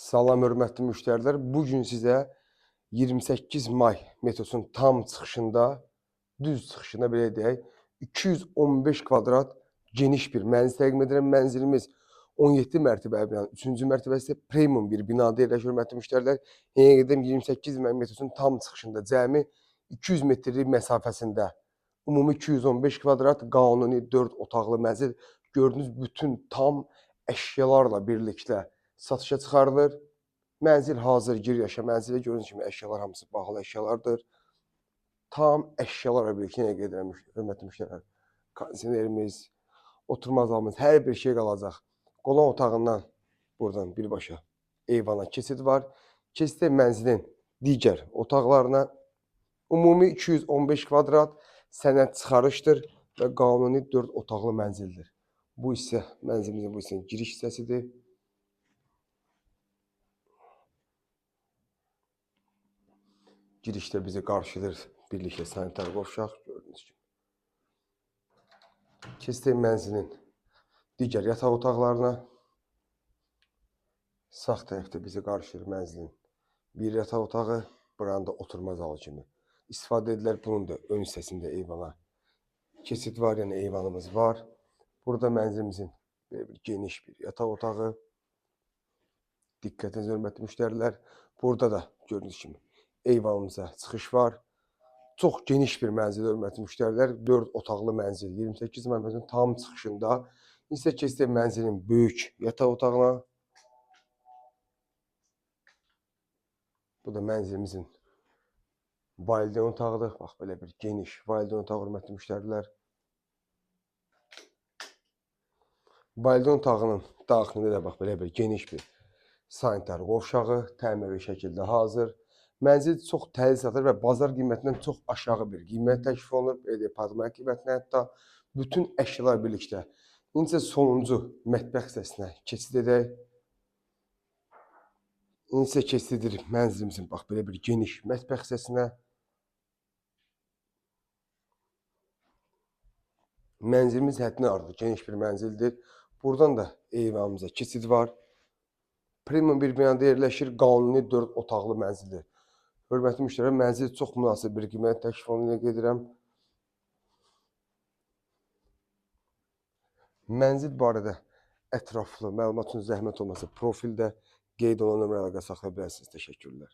Salam hörmətli müştərilər. Bu gün sizə 28 may metrosunun tam çıxışında, düz çıxışında belə deyək, 215 kvadrat geniş bir mənzil təqdim edirəm. Mənzilimiz 17 mərtəbəli binanın 3-cü mərtəbəsində premium bir binada yerləşir hörmətli müştərilər. Yenə edirəm, 28 may metrosunun tam çıxışında cəmi 200 metrlik məsafəsində ümumi 215 kvadrat qanuni 4 otaqlı mənzil gördüyünüz bütün tam əşyalarla birlikdə satışa çıxarılır. Mənzil hazır gir yaşa mənzili, gördüyünüz kimi əşyalar hamısı bahalı əşyalardır. Tam əşyalarla birlikdə yenə qeyd edirəm hörmətli müştərilər. Kondisionerimiz, oturma zalımız, hər bir şey qalacaq. Qonaq otağından buradan birbaşa eyvana keçid var. Keçid mənzilin digər otaqlarına. Ümumi 215 kvadrat sənəd çıxarışdır və qanuni 4 otaqlı mənzildir. Bu hissə mənzilimizin bu hissənin giriş hissəsidir. Girişdə bizi qarşılayır birlikdə sanitar qovşaq gördüyünüz kimi. Keçdik mənzilin digər yataq otaqlarına. Sağ tərəfdə bizi qarşılayır mənzilin bir yataq otağı, buranın da oturma zalı kimi istifadə edilir. Bunun da ön hissəsində eyvana keçid var, yəni eyvanımız var. Burada mənzilimizin belə bir geniş bir yataq otağı. Diqqətinizə hörmətli müştərilər. Burada da gördüyünüz kimi eyvanımıza çıxış var. Çox geniş bir mənzil hörmətli müştərilər. 4 otaqlı mənzil 28 may metrosunun tam çıxışında. İndi keçdik mənzilin böyük yataq otağına. Bu da mənzilimizin valideyn otağıdır. Bax belə bir geniş valideyn otağı hörmətli müştərilər. Valideyn otağının daxilində də bax belə bir geniş bir sanitar qovşağı təmirli şəkildə hazır. Mənzil çox təliz satılır və bazar qiymətindən çox aşağı bir qiymət təklif olunur. Belə deyək, padmaya qiymətinə hətta bütün əşyalar birlikdə. İndi isə sonuncu mətbəx hissəsinə keçid edək. İndi isə keçid edirik mənzilimizin bax belə bir geniş mətbəx hissəsinə. Mənzilimiz həddindən artıq geniş bir mənzildir. Buradan da eyvanımıza keçid var. Premium bir binada yerləşir, qanuni 4 otaqlı mənzildir. Hörmətli müştərilər, mənzil çox münasib bir qiymət təklif olunduğunu qeyd edirəm. Mənzil barədə ətraflı məlumat üçün zəhmət olmasa profildə qeyd olunan nömrə əlaqə saxlaya bilərsiniz. Təşəkkürlər.